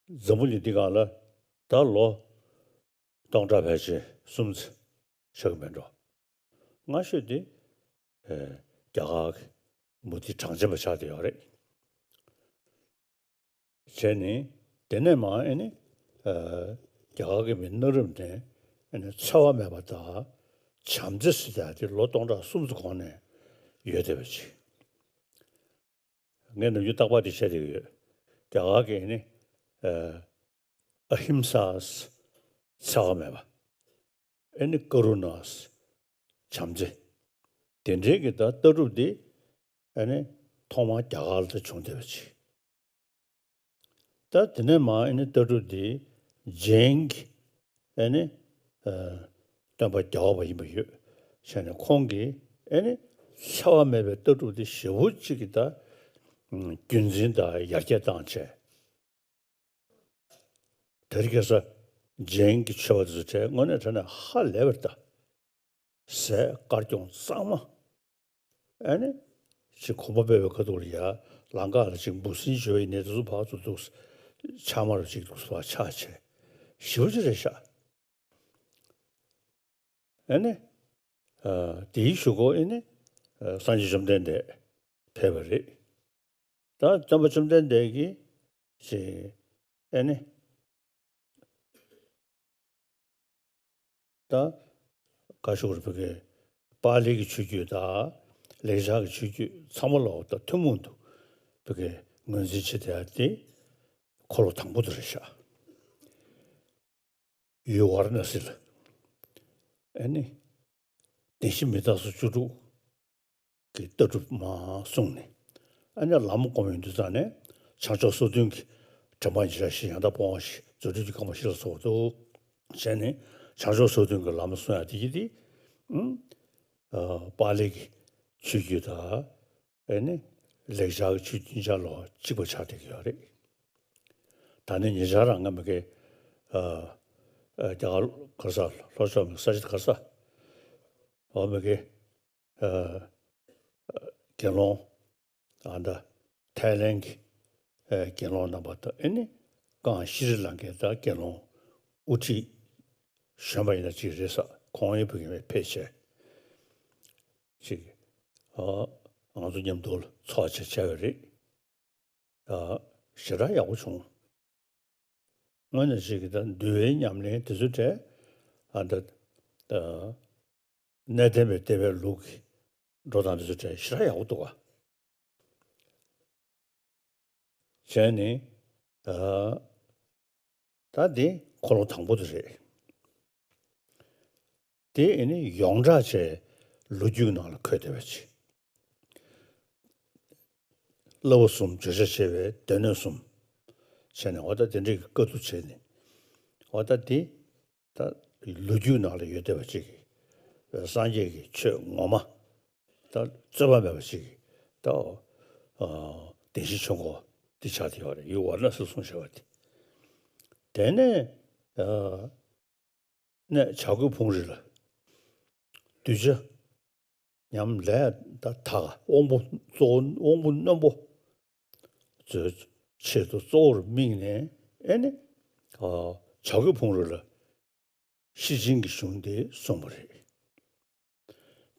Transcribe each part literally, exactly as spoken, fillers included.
འཛམ་བུ་གླིང་འདི་སྒང་ལ་ད་ལོ་སྟོང་ཕྲག་ཕལ་ཆེར་གསུམ་ཙམ་ཆགས་ཀྱི་མེད་འགྲོ། སྔ་ཤོས་དེ་ཨེ་རྒྱ་གར་གྱི་མུ་སྟེགས་གྲངས་ཅན་པ་ཆགས་བསྡད་ཡོད་རེད། བྱས་ནས་དེ་ནས་མར་ཨེ་ནི་ཨ་རྒྱ་གར་གྱི་མི་གནའ་རབས་ནས་ཨེ་ནི་འཚེ་བ་མེད་པ་དང་བྱམས་བརྩེ་ཟེར་ཡག་དེ་ལོ་སྟོང་ཕྲག་གསུམ་ཙམ་གོང་ནས་ཡོད་བསྡད་པ་ཅིག་ངས་ནམ་རྒྱུན་རྟག་པར་དེ་བཤད་བསྡད་ཀྱི་ཡོད། རྒྱ་གར་གྱི་ཨེ་ནི་ཨ་ཨ་ཧིམ་ས་ཟེར་འཚེ་བ་མེད་པ། ཨེ་ནི་ཀ་རུ་ཎ་ཟེར་བྱམས་བརྩེ། དེ་འདྲའི་གི་ད་ལྟ་གྲུབ་འདི་ཨེ་ནི་ཐོག་མར་རྒྱ་གར་ལ་ད་བྱུང་བསྡད་པ་ཅིག་ད་དེ་ནས་མར་ཨེ་ནི་ལྟ་གྲུབ་འདི་ཇེན་གྱི་ཨེ་ནི་ཨ་སྟོན་པ་རྒྱལ་བ་པ་ཡིན་པ་ཡོད་བྱས་ནས་ཁོང་གིས་ཨེ་ནི་འཚེ་བ་མེད་པའི་ལྟ་གྲུབ་འདི་ཞེ་པོ་ཅིག་གི་ད་རྒྱུན་འཛིན་དང་ཡར་རྒྱས་བཏང་བྱས། དེ་རིང་ཁ་སང་ཇེན་གྱི་ཆོས་པ་དེ་ཚོ་གྲས་དངོས་གནས་དྲང་གནས་ཧ་ལས་པ་རེད་ད། ཟས་དཀར་གྱོང་གཙང་མ། ཨ་ནི། ཅིག་གོམ་པ་སྤོས་པའི་ཁ་ཐུག་ལ་ཡ། ལམ་ཁ་ལ་ཅིག་འབུ་སྲིན་བྱོས་ཡིན་ནའི་དེ་ཚོ་ཕར་ཚུར་འདུག་ཆག་མ་རུ་ཅིག་འདུག་ཕར་ཆག་བྱས། ཞེ་པོ་ཅིག་རེད་ཤག་ཨ་ནི། ཨ་དེའི་གཞུག་གུ་ཨ་ནི། ཨ་སངས་རྒྱས་བཅོམ་ལྡན་འདས་ཕེབས་པ་རེད། ད་སྟོན་པ་བཅོམ་ལྡན་འདས་ཀྱིས་ཅིག་ཨ་ནི། ད་ག་ཞུ་དགོས་རེད། བོད་ཀྱི་པཱ་ལི་གི་ཆོས་བརྒྱུད་དང་ལེགས་སྦྱར་གྱི་ཆོས་བརྒྱུད་ཚང་མ་ལ་འོ་ད་ཐུན་མོང་དུ་བོད་ཀྱི་ངོས་འཛིན་བྱེད་བསྡད་ཡ་དེ་འཁོར་ལོ་དང་པོ་དེ་རེད་ཤག་ཡུལ་ཝཱ་ར་ཎ་སི་ལ་ཨ་ནི་བདེན་བཞི་མི་རྟག་སོགས་བཅུ་དྲུག་གི་ལྟ་གྲུབ་མར་གསུངས་ནས། ཨ་ནི་ལམ་སྒོམ་ཡོང་དུས་ཙང་ནས་བྱང་ཆུབ་སོ་བདུན་གྱི་དྲན་པ་ཉེར་བཞག་བཞི། ཡང་དག་སྤོང་བ་བཞི། རྫུ་འཕྲུལ་གྱི་རྐང་པ་བཞི་ལ་སོགས་པ་འདུག་བྱས་ནས་བྱང་ཆུབ་སོ་བདུན་གྱི་ལམ་གསུང་ཡ་དེ་ཡིན་ཏེ། ཨུམ། ཨ་པཱ་ལི་གི་ཆོས་བརྒྱུད་དང་ཨ་ནི་ལེགས་སྦྱར་གྱི་ཆོས་བརྒྱུད་གཉིས་ཆ་ལ་གཅིག་པ་ཆགས་བསྡད་ཀྱི་ཡོད་རེད། ད་ནི་ཉེ་ཆར་རང་ང་མི་དགེ་ཨ་ཨ་རྒྱ་གར་ག་རེ་ཟ། ལྷོ་ཕྱོགས་མི་ས་ཆ་ག་རེ་ཟ། འོ་མི་དགེ་ཨ་ཨ་དགེ་སློང་ཨ་ད་ཐའི་ལེན་གྱི་ཨ་དགེ་སློང་རྣམ་པ་དང་ཨ་ནི་གང་ཤྲི་ལང་ཀའི་ད་དགེ་སློང་དབུ་ཁྲིད་གཞོན་པ་ཡིན་ན་གཅིག་རེད་ས། ཁོང་ཡང་བོད་ཀྱི་མི་ཕལ་ཆེར་ཅིག་ཨ་ང་ཚོ་མཉམ་དུ་ཚོགས་བྱས་བྱས་པ་རེད། ཨ་ཞེ་དྲག་ཡག་པོ་བྱུང་། དངོས་གནས་ཅིག་གི་ད་འདུལ་བའི་ཉམས་ལེན་དེ་ཚོའི་གྲས་ཨ་ད་ཨ་གནས་བརྟན་པའི་བསྟན་པའི་ལུགས་ཀྱི་འགྲོ་སྟངས་དེ་ཚོའི་གྲས་ཞེ་དྲག་ཡག་པོ་འདུག་ག་བྱས་ནས་ཨ་ད་འདི་འཁོར་ལོ་དང་པོ་དེ་རེད། དེ་ཨེ་ནི་ཡོངས་གྲགས་བྱས་ལོ་རྒྱུས་ནང་ལ་འཁོད་བསྡད་པ་ཅིག་བསླབ་པ་གསུམ་བརྗོད་བྱ་བྱེ་བའི་སྡེ་སྣོད་གསུམ་བྱས་ནས་འོ་ད་དེ་འདྲའི་གི་བཀའ་བསྡུ་བྱས་ནས་འོ་ད་དེ་ད་ལོ་རྒྱུས་ནང་ལ་ཡོད་བསྡད་པ་ཅིག་གི་སངས་རྒྱས་ཀྱི་ཆོས་ངོ་མ་ད་རྩོད་པ་མེད་པ་ཅིག་གི་ད་ཨ་བདེན་བཞིའི་ཆོས་འཁོར་འདི་ཆགས་བསྡད་ཡོད་རེད། ཡུལ་ཝཱ་ར་ཎ་སི་གསུངས་བཞག་པ་དེ། དེ་ནས་ཨ་གནས་བྱ་རྒོད་ཕུང་རི་ལ་གདུལ་བྱ་ཉམས་ལས་ད་དག་དབང་པོ་གཙོ་བོ་དབང་པོ་རྣོན་པོ་ཚོའི་ཆེད་དུ་གཙོ་བོར་དམིགས་ནས་ཨེ་ནི་ཨ་བྱ་རྒོད་ཕུང་རི་ལ་ཤེར་ཕྱིན་གྱི་གཞུང་འདི་གསུངས་པ་རེད།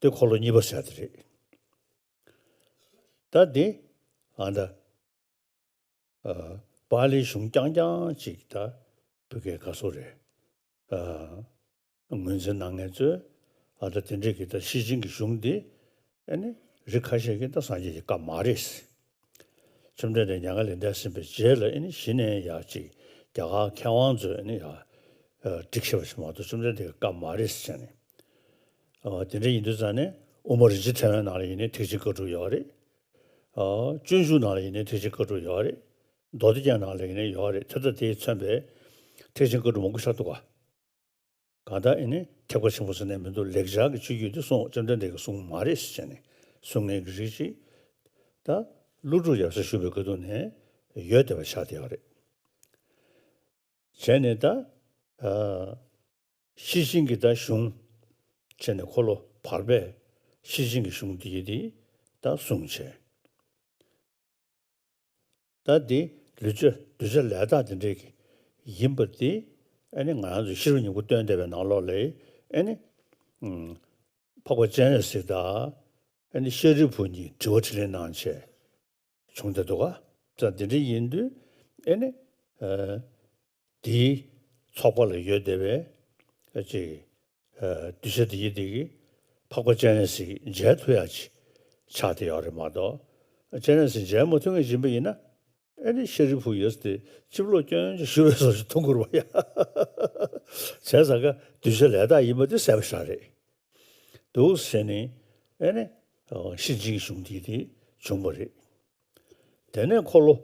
དེ་འཁོར་ལོ་གཉིས་པ་ཟེར་དེ་རེད། ད་དེ་ཨ་ད་ཨ་པཱ་ལིའི་གཞུང་རྐྱང་རྐྱང་ཅིག་ད་བོད་སྐད་ག་སོ་རེད། ཨ་ངོས་འཛིན་གནང་མཁན་ཚོས་ཨ་ད་དེ་འདྲས་ཀྱི་ད་ཤེར་ཕྱིན་གྱི་གཞུང་འདི་ཨ་ནི་རིགས་ཁ་ཤས་ཀྱིས་ད་སངས་རྒྱས་ཀྱི་བཀའ་མ་རེད། བཅོམ་ལྡན་འདས་མྱ་ངན་ལས་འདས་ཟིན་པའི་རྗེས་ལ་ཨ་ནི་གཞི་ནས་ཡག་ཅིག་རྒྱ་གར་མཁས་དབང་ཚོས་ཨ་ནི་ཡག་ཨ་སྒྲིག་བཞག་པ་ཞིག་མ་གཏོགས་བཅོམ་ལྡན་འདས་ཀྱི་བཀའ་མ་རེད་ཟེར་ནས། ཨ་དེ་འདྲ་ཡིན་དུས་ཙང་ནས་དབུ་མ་རིན་ཆེན་ཕྲེང་བའི་ནང་ལ་ཡིན་ནའི་ཐེག་ཆེན་བཀའ་དྲུག་ཡོད་རེད། ཨ་སྤྱོད་འཇུག་ནང་ལ་ཡིན་ནའི་ཐེག་ཆེན་བཀའ་དྲུག་ཡོད་རེད། མདོ་སྡེ་རྒྱན་ནང་ལ་ཡིན་ནའི་ཡོད་རེད། དེ་དང་དེས་མཚོན་པའི་ཐེག་ཆེན་བཀའ་དྲུག་མང་པོ་ཤར་འདུག་ག་གང་ལྟར་ཨེ་ནི་ཐེག་པ་ཆེན་པོ་ཟེར་ནས་མི་འདུག་ལེགས་སྦྱར་གྱི་ཆོས་བརྒྱུད་འདི་གསུང་བཅོམ་ལྡན་འདས་ཀྱི་གསུང་མ་རེད་ཟེར་ནས་གསུང་མཁན་གྱི་རིགས་ཤིག་ད་ཀླུ་སྒྲུབ་ཡབ་སྲས་བཞུགས་པའི་སྐབས་དུས་ནས་ཡོད་བསྡད་པ་ཆགས་བསྡད་ཡོད་རེད། བྱས་ནས་ད་ཨ་ཤེར་ཕྱིན་གྱི་ད་གཞུང་བྱས་ནས་འཁོར་ལོ་བར་པས་ཤེར་ཕྱིན་གྱི་གཞུང་འདི་ཡི་འདི་ད་གསུངས་བྱས། ད་འདི་ལུས་བྱ་གདུལ་བྱ་ལས་དག་དེ་འདྲས་ཀྱི་ ཡིན་པ་དེ་ཨ་ནི་ང་རང་ཚོའི་ཤེས་རབ་སྙིང་པོ་སྟོན་བསྡད་པའི་ནང་ལོགས་ལ་ཨ་ནི་འཕགས་པ་སྤྱན་རས་གཟིགས་དང་ཨ་ནི་ཤཱ་རིའི་བུ་གཉིས་དྲི་བ་དྲིས་ལན་གནང་བྱས་བྱུང་བསྡད་འདུག་ག་ད་འདི་འདྲ་ཡིན་དུས་ཨ་ནི་དེའི་ཚོགས་པ་ལ་ཡོད་བསྡད་པའི་ཅིག་གདུལ་བྱ་དེ་ཡི་དེ་གིས་འཕགས་པ་སྤྱན་རས་གཟིགས་མཇལ་ཐུབ་ཡག་ཅིག་ཆགས་བསྡད་ཡོད་རེད་མ་གཏོགས། སྤྱན་རས་གཟིགས་མཇལ་མ་ཐུབ་མཁན་ཡིན་པ་ཡིན་ན། ཨ་ནི་ཤཱ་རིའི་བུ་ཡོད་དེ་སྤྱི་ལོ་སྐྱོན་ཅིག་ཞུ་བའི་བཟོ་ཞིག་མཐོང་གི་རེད་པ་ཡ། བྱས་ཙང་ཀ་གདུལ་བྱ་ལས་དག་ཡིན་པ་དེ་གསལ་པོ་ཞིག་རེད། འདུག་ཟེར་ནས་ཨ་ནི་ཤེར་ཕྱིན་གྱི་གཞུང་དེ་དེ་བྱུང་བ་རེད། དེ་ནས་འཁོར་ལོ་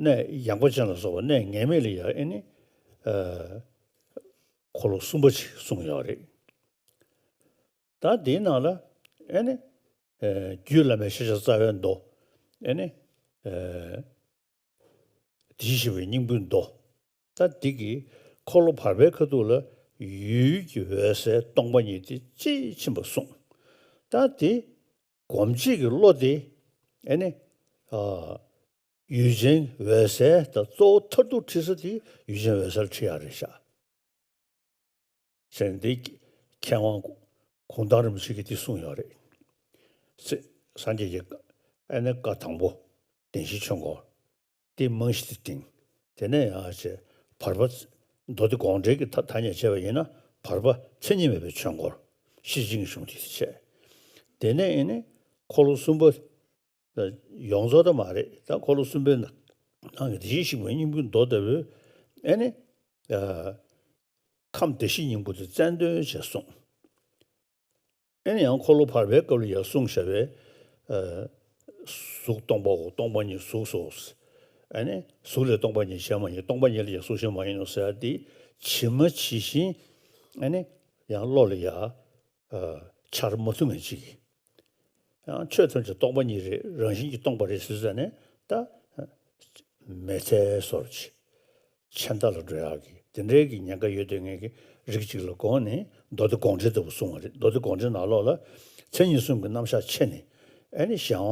གནས་ཡངས་པ་ཅན་ལ་སོགས་པ་གནས་ངེས་མེད་ལ་ཡ་ཨ་ནི་འཁོར་ལོ་གསུམ་པ་ཅིག་གསུངས་ཡོད་རེད། ད་དེའི་ནང་ལ་ཨེ་ནི། ཨེ། རྒྱུད་བླ་མའི་ཤེས་བྱ་རྩ་བའི་མདོ། ཨེ་ནི། ཨེ། དེ་བཞིན་གཤེགས་པའི་སྙིང་པོའི་མདོ། ད་འདི་གིས་འཁོར་ལོ་བར་པའི་ཁ་ཐུག་ལ་ཡུལ་གྱི་འོད་གསལ་སྟོང་པ་ཉིད་དེ་དཔྱིས་ཕྱིན་པ་གསུངས། ད་དེ་སྒོམ་བྱེད་ཀྱི་བློ་དེ་ཨེ་ནི། ཨ། ཡུལ་ཅན་འོད་གསལ་དང་གཙོ་བོ་མཐར་ཐུག་ཁྲིད་ས་དེ་ཡུལ་ཅན་འོད་གསལ་ཁྲིད་ཡག་རེད་ཤག་ཟེར་ནས་འདི་མཁས་དབང་གུང་ཐང་རིན་པོ་ཆེ་གིས་འདི་གསུངས་ཡོད་རེད། སེ། སངས་རྒྱས་ཀྱི་ཨ་ནི་བཀའ་དང་པོ་བདེན་བཞིའི་ཆོས་འཁོར། དེ་རྨང་གཞི་དེ་བཏིང་། དེ་ནས་ཡང་ཅེ་བར་པ་མདོ་སྡེ་དགོངས་འགྲེལ་གྱི་ཐ་ཐ་སྙད་བྱས་པ་ཡིན་ན་བར་པ་མཚན་ཉིད་མེད་པའི་ཆོས་འཁོར་ཤེར་ཕྱིན་གྱི་གཞུང་དེ་བྱས། དེ་ནས་ཨ་ནི་འཁོར་ལོ་གསུམ་པ། ཡོངས་རྫོགས་ད་མ་རེད། ད་འཁོར་ལོ་གསུམ་པའི་ནང་གི་དེ་བཞིན་གཤེགས་པའི་སྙིང་པོའི་མདོ་ལྟ་བུའི་ཨེ་ནི། ཨ། ཁམས་བདེ་གཤེགས་སྙིང་པོ་དེ་རྩལ་འདོན་བྱས་གསུངས། ཨེ་ནི་ཡང་འཁོར་ལོ་བར་པའི་སྐབས་ལ་ཡང་གསུངས་བཞག་པའི། ཨ། གཟུགས་སྟོང་པའོ། སྟོང་པ་ཉིད་གཟུགས་སོ། ཨེ་ནི་གཟུགས་ལས་སྟོང་པ་ཉིད་གཞན་མ་ཡིན། སྟོང་པ་ཉིད་ལས་ཡང་གཟུགས་གཞན་མ་ཡིན་ནོ་ཟེར་ཡ་དེ་ཇི་མ་ཇི་བཞིན་ཨེ་ནི་ཡང་བློ་ལ་ཡ། ཨ། འཆར་མ་ཐུབ་མཁན་ཅིག་ཡང་ཆོས་ཐམས་ཅད་སྟོང་པ་ཉིད་རེད། རང་བཞིན་གྱིས་སྟོང་པ་རེད་ཟེར་ཙང་ནས་ད་མི་འཐད་བཟོ་འདྲ་ཅིག་མཚན་རྟགས་ལ་འགྲོ་ཡག་གི་དེ་འདྲའི་གི་ཉེན་ཁ་ཡོད་བསྡད་མཁན་གྱི་རིགས་ཅིག་ལ་དགོངས་ནས་མདོ་སྡེ་དགོངས་འགྲེལ་ལྟ་བུ་གསུངས་པ་རེད། མདོ་སྡེ་དགོངས་འགྲེལ་ནང་ལོགས་ལ་མཚན་ཉིད་གསུམ་གྱི་རྣམ་གཞག་ཕྱེ་ནས་ཨེ་ནི་གཞན་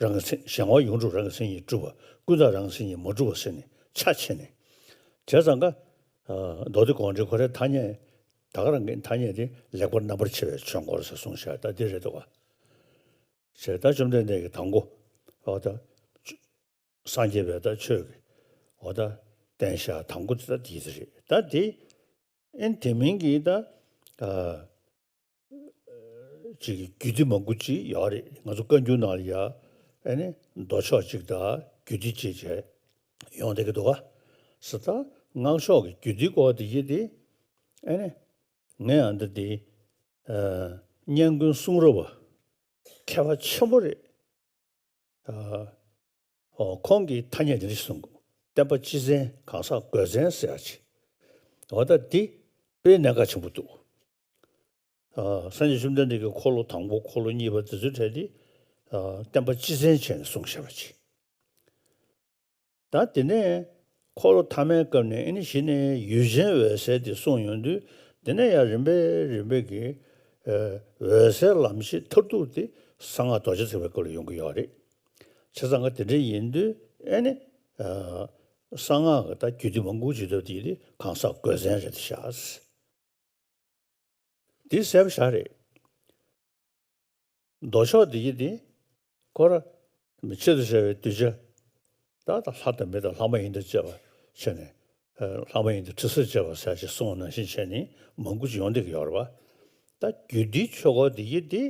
དབང་རང་གི་མཚན། གཞན་དབང་ཡོངས་གྲུབ་རང་གི་མཚན་ཉིད་གྲུབ་པ། ཀུན་བརྟགས་རང་གི་མཚན་ཉིད་མ་གྲུབ་པ་ཟེར་ནས་ཆ་ཕྱེ་ནས། བྱས་ཙང་ཀ་ཨ། མདོ་སྡེ་དགོངས་འགྲེལ་ཁོ་རའི་ཐ་སྙད། ད་ག་རང་གི་ཐ་སྙད་དེ་ལེགས་པར་རྣམ་པར་ཕྱེ་བའི་ཆོས་འཁོར་ཟེར་གསུངས་བཞག་ད་འདི་རེད་འདུག་ག་ཞེས་ད་བཅོམ་ལྡན་འདས་ཀྱིས་དང་པོ་འོ་ད་སངས་རྒྱས་པའི་ད་ཆོས་ཀྱི་འོ་ད་བསྟན་བཞག་དང་པོ་དེ་ད་འདི་རེད། ད་འདི་ཨེ་དེ་མིན་གྱི་ད་ཨ། ཅིག་རྒྱུད་སྡེ་མང་པོ་ཅིག་ཡོད་རེད། ང་ཚོ་བཀའ་འགྱུར་ནང་ལ་ཡ་ཨེ་ནི་མདོ་ཕྱོགས་གཅིག་དང་རྒྱུད་སྡེ་གཅིག་བྱས་ཡོང་བསྡད་ཀྱི་འདུག་ག་ཟེར་ད་སྔགས་ཕྱོགས་ཀྱི་རྒྱུད་སྡེ་སྐོར་དེ་ཡི་དེ་ཨེ་ནི་ངས་ཨ་འདི་དེ་ཨ། སྙན་ཀུན་གསུང་རབ་པ་མཁས་པ་ཆེན་པོ་རེད། ཨ། ཨོ། ཁོང་གིས་ཐ་སྙད་འདི་འདྲ་གསུངས། བསྟན་པ་སྤྱི་བཙན་གང་ཟག་དགོས་བཙན་ཟེར་ཡ་ཅིག་འོ་ད་འདི་དཔེ་གནད་འགག་ཆེན་པོ་འདུག་ཨ། སངས་རྒྱས་བཅོམ་ལྡན་འདས་ཀྱིས་འཁོར་ལོ་དང་པོ་འཁོར་ལོ་གཉིས་པ་དེ་ཚོའི་གྲས་འདི་ཨ། བསྟན་པ་སྤྱི་བཙན་བྱས་ནས་གསུངས་བཞག་པ་ཅིག་ད་དེ་ནས་འཁོར་ལོ་ཐ་མའི་སྐབས་ནས་ཨེ་ནི་གཞི་ནས་ཡུལ་ཅན་འོད་གསལ་དེ་གསུངས་ཡོང་དུས་དེ་ནས་ཡང་རིམ་པས་རིམ་པས་ཀྱི་ཨ། འོད་གསལ་ལམ་བྱེད་མཐར་ཐུག་དེ་གསང་སྔགས་རྡོ་རྗེ་ཐེག་པའི་སྐབས་ལ་ཡོང་གི་ཡོད་རེད། བྱས་ཙང་ཀ་དེ་འདྲ་ཡིན་དུས་ཨེ་ནི་ཨ། གསང་སྔགས་ཀྱི་ད་རྒྱུད་སྡེ་མང་པོ་ཅིག་ཡོད་དེ་དེ་གང་ཟག་དགོས་བཙན་རེད་བཞག་འདི་གསལ་པོ་ཞིག་རེད། མདོ་ཕྱོགས་འདི་ཡི་དེ་ཁོ་ར་མི་ཆེད་དུ་བྱ་བའི་གདུལ་བྱ་ད་ད་ལྷ་དང་མི་དང་ལྷ་མ་ཡིན་དང་བཅས་པ་བྱས་ནས་ལྷ་མ་ཡིན་དང་ཁྲི་སར་བཅས་པ་ཟེར་ཞིག་གསུངས་པ་ནང་བཞིན་བྱས་ནས་མང་པོ་ཅིག་ཡོང་བསྡད་ཀྱི་ཡོད་རེད་པ། ད་རྒྱུད་སྡེའི་ཆོས་སྐོར་འདི་ཡི་དེ་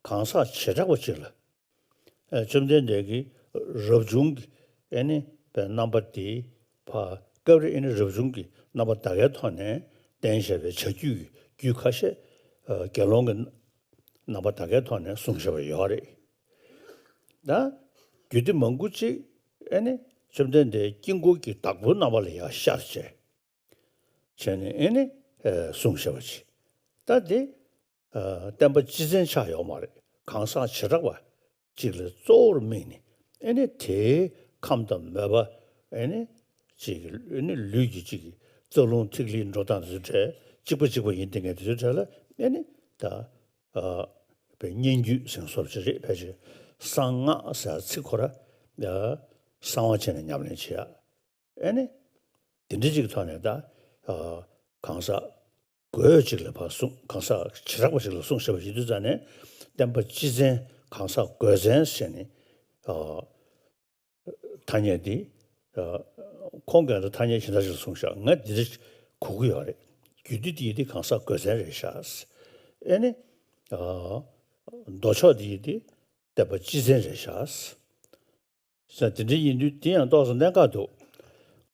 གང་ཟག་བྱེ་བྲག་པ་ཅིག་ལ། ཨ། བཅོམ་ལྡན་འདས་ཀྱིས་རབ་བྱུང་གི་ཨེ་ནི་པའི་རྣམ་པ་དེ་ཕར་སྐབས་རེ་ཨེ་ནི་རབ་བྱུང་གི་རྣམ་པ་ད་གའི་ཐོག་ནས་བསྟན་བཞག་པའི་བྱ་རྒྱུད་ཀྱི་རྒྱུད་ཁ་ཤས་ཨ། དགེ་སློང་གི་རྣམ་པ་ད་གའི་ཐོག་ནས་གསུངས་བཞག་པ་ཡོད་རེད། ད་རྒྱུད་སྡེ་མང་པོ་ཅིག་ཨེ་ནི་བཅོམ་ལྡན་འདས་དཀྱིལ་འཁོར་གྱི་བདག་པོའི་རྣམ་པ་ལ་ཡང་ཤར་བྱས། བྱས་ནས་ཨེ་ནི་ཨ། གསུངས་བཞག་པ་ཅིག་ད་དེ་ཨ། བསྟན་པ་སྤྱི་བཙན་ཆགས་ཡོད་མ་རེད། གང་ཟག་བྱེ་བྲག་པ་ཅིག་ལ་གཙོ་བོར་དམིགས་ནས་ཨེ་ནི་དེའི་ཁམས་དང་མོས་པ་ཨེ་ནི་ཅིག་ཨེ་ནི་ལུས་ཀྱི་ཅིག་རྩ་རླུང་ཐིག་ལེའི་འགྲོ་སྟངས་དེ་ཚོའི་གྲས་གཅིག་པ་གཅིག་པ་ཡིན་བསྡད་མཁན་དེ་ཚོའི་གྲས་ལ་ཨེ་ནི་ད་ཨ། པའི་སྙན་བརྒྱུད་ཟེར་བཟོ་འདྲ་ཅིག་རེད། ཕལ་ཆེར་གསང་སྔགས་ཟེར་ཚིག་ཁོ་ར་ཨ། གསང་བ་བྱས་ནས་ཉམས་ལེན་བྱེད་ཡ། ཨེ་ནི། དེ་འདྲ་ཅིག་གི་ཐོག་ནས་ད་ཨ་གང་ཟག་རྒོད་ཅིག་ལ་ཕར་གསུངས། གང་ཟག་བྱེ་བྲག་པ་ཅིག་ལ་གསུངས་བཞག་པ་ཡིན་དུས་ཙང་ནས། བསྟན་པ་སྤྱི་མཚན་གང་ཟག་རྒོད་མཚན་ཟེར་ནས་ཨ་ཐ་སྙད་འདི་ཨ་ཁོང་གིས་ད་ཐ་སྙད་གཞན་དག་ཅིག་ལ་གསུངས་བཞག། ང་འདི་འདྲ་གོ་གི་ཡོད་རེད། རྒྱུད་སྡེ་འདི་ཡི་འདི་གང་ཟག་རྒོད་མཚན་རེད་ཤག། ཨེ་ནི་ཨ་མདོ་ཕྱོགས་འདི་ཡི་འདི་བསྟན་པ་སྤྱི་མཚན་རེད་ཤག་ཟེར། དེ་འདྲ་ཡིན་དུས་དེ་ཡང་ཏོག་ཙམ་གནད་འགག་འདུག།